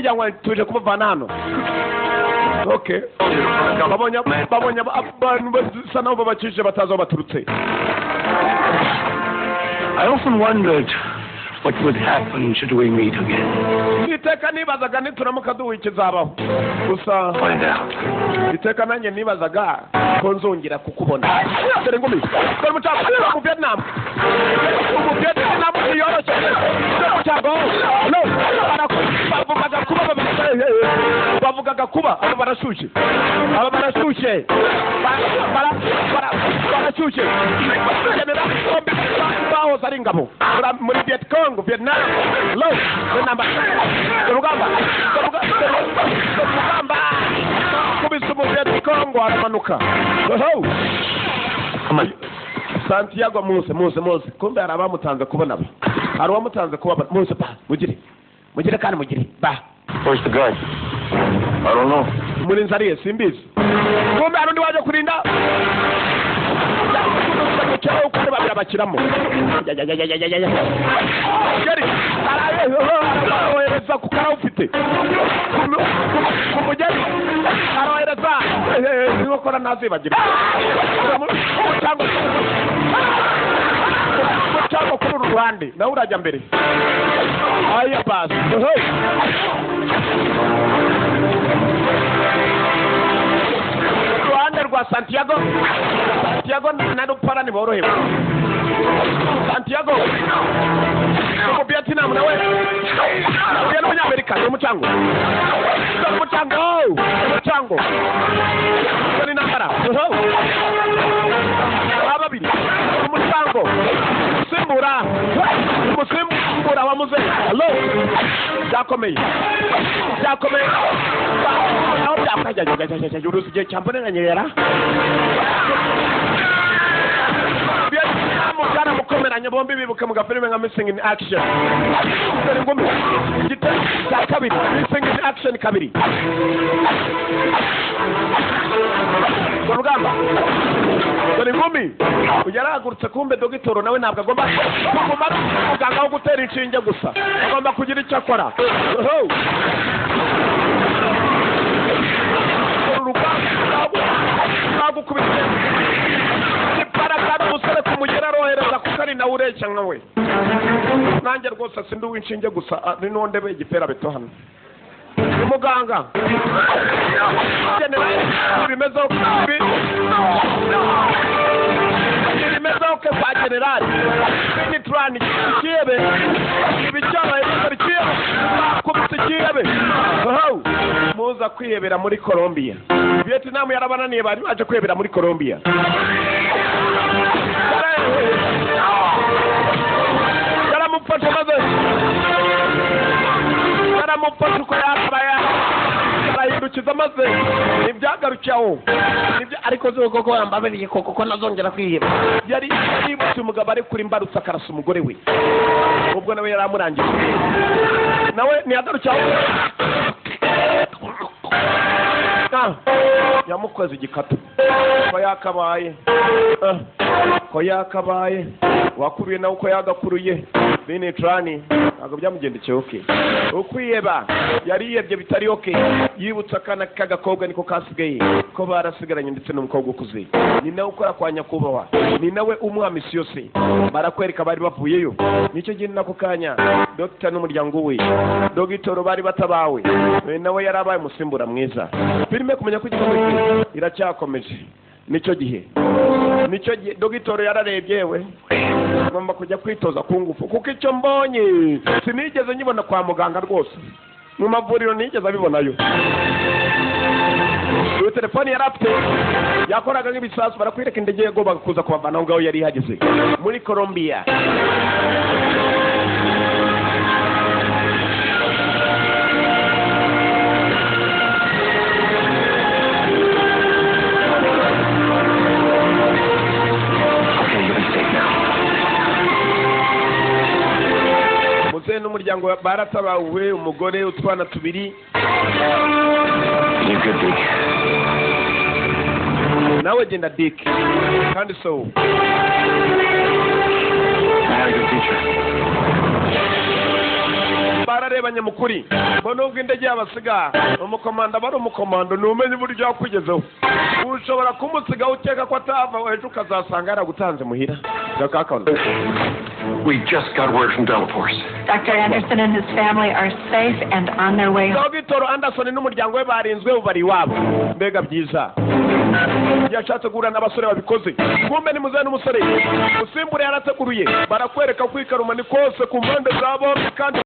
N'umuryango wanjye tuje kubavana hano. Okay, babonye abantu basa naho babakije, batazi aho baturutse. I often wondered what would happen should we meet again. Iteka nibazaga nituramuka duhuye ikizabaho gusa. Find out. Iteka nanjye nibazaga ko nzongera kukubona. Dore ngumi, dore umucago mu Vietnam. Mu Vietnam ntiyoroshye. Dore umucago no bavugaga kuba, bavugaga kuba aba barashyushye, aba barashyushye, barashyushye. General bombi bahoze ari ingabo muri Viet Cong, Vietnam. Lo namba urugamba, urugamba kubisa umu Viet Cong aramanuka. Oho! Santiago, muze, muze, muze. Kumbe hari abamutanze kubona aba, hari uwamutanze kubabona. Muze ba mugire, mugire kandi mugire ba. Where's the guard? I don't know. Umurinzi ariye? Simbizi. Kumbe hari undi waje kurinda uko ari babiri abakiramo. Geri arohereza ku karawufite ku mugeri arohereza inkokora ntazibagirwa cyangwa kuri uru ruhande nawe urajya mbere. Aya basi uruhande rwa Santiago. Santiago na Rupara ntiborohewe. Santiago mu Vietnam nawe uyu ni umunyamerika. Ni umucango, ni umucango, umucango ni intambara. Aba babiri, umucango umusimbura, umusimbura wa muzehe. Hello, byakomeye, byakomeye aho byakajya uruzi igihe cyambonera Vietnam byaramukomeranye bombi. Bibuka mu gafilime nka Missing in Action. Dore ngumi, igitego cya kabiri, Missing in Action kabiri. Urugamba, dore ingumi. Yarahagurutse. Kumbe dogitoro nawe ntabwo agomba kuguma ari umuganga wo gutera inshinge gusa, agomba kugira icyo akora. Oho! Urugamba bagukubise ipara kandi umusore kumugera arohereza kuko ari nawe ureshya nka we. Nanjye rwose sindi uw'inshinge gusa, ni n'uwo ndebe igipera beto hano umuganga general bimeze bimeze ke kwa general Binitrani ikiyebe ibicyabaye ikiyebe bakubise ikiyebe. Oho! Muza kwihebera muri Colombia. Vietnam yarabananiye, bari baje kwihebera muri Colombia. Yaramufashe maze yaramufashe uko yakabaye arahindukiza maze ntibyagarukiye aho. Nibyo ariko zo koko yambabariye koko ko nazongera kwiheba. Yari yibutse umugabo ari kuri mbarutse akarasa umugore we, ubwo nawe yari amurangije, nawe ntiyagarukiye aho. Ah, yamukoze igikatu ko yakabaye. Ah, ko yakabaye wakuruye nawe uko yagakuruye binitrani ntabwo byamugendekeye. Okay, ukwiheba yariyebye bitari okay. Yibutse akana k'agakobwa niko kasigaye ko barasigaranye ndetse n'umukobwa ukuze, ni nawe ukora kwa nyakubahwa, ni nawe umuha misiyo se. Barakwereka bari bavuyeyo nicyo gihe nako kanya dogita n'umuryango we dogitoro bari batabawe. We nawe yarabaye umusimbura mwiza. Filime kumenya ko igikomeje iracyakomeje. Nicyo gihe dogitoro yararebye we ngomba kujya kwitoza ku ngufu kuko icyo mbonye sinigeze nyibona kwa muganga rwose, mu mavuriro nigeze abibonayo. Iyo telefoni yari afite yakoraga nk'ibisasu. Barakwereka indege yagombaga kuza kubavana aho ngaho yari ihageze muri Colombia. Okay, you'll be safe now. Muzehe n'umuryango baratabawe, umugore, utwana tubiri. You good, Dick? Nawe genda Dick kandi so. I had a good teacher. Bararebye. Bararebanye mu kuri ngo nubwo indege yabasiga, umukomando aba ari umukomando, ntumenye uburyo yakugezeho. Ushobora kumusigaho ukeka ko atava, ejo ukazasanga yaragutanze muhira gakakano. We just got word from Delaforce. Dr. Anderson and his family are safe and on their way home. Dogitoro Anderson n'umuryango we barinzwe, ubu bari iwabo. Mbega byiza! Yashatse guhura n'abasore babikoze. Kumbe ni muzehe n'umusore usimbure yarateguruye. Barakwereka kwikaruma ni kose ku mpande za bombi kandi.